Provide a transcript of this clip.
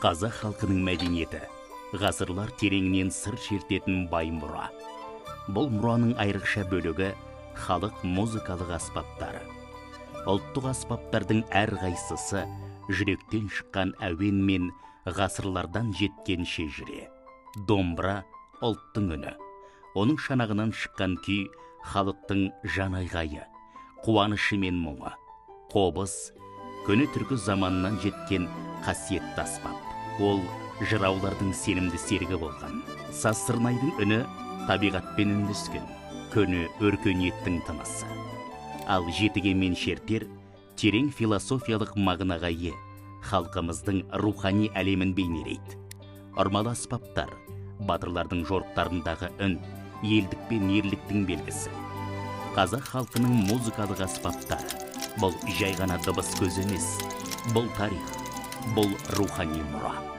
Қазақ халқының мәдениеті ғасырлар тереңінен сыр шертетін бай мұра. Бұл мұраның айрықша бөлігі халық музыкалық аспаптары. Ұлттық аспаптардың әрқайсысы жүректен шыққан әуен мен ғасырлардан жеткен шежіре. Домбыра ұлттың үні. Оның шанағынан шыққан күй халықтың жанайғайы, қуанышы мен мұңы. Қобыз көне түркі заманынан жеткен қасиетті аспап. Ол жыраулардың сенімді серігі болған. Саз сырнайдың үні табиғатпен үндескен, көне өркениеттің тынысы. Ал жетіген мен шертер терең философиялық мағынаға ие, халқымыздың рухани әлемін бейнелейді. Ұрмалы аспаптар, батырлардың жорықтарындағы үн, елдік пен ерліктің белгісі. Қазақ халқының музыкалық аспаптары бұл жай ғана дыбыс көзі емес, бұл тарих, бұл рухани мұра.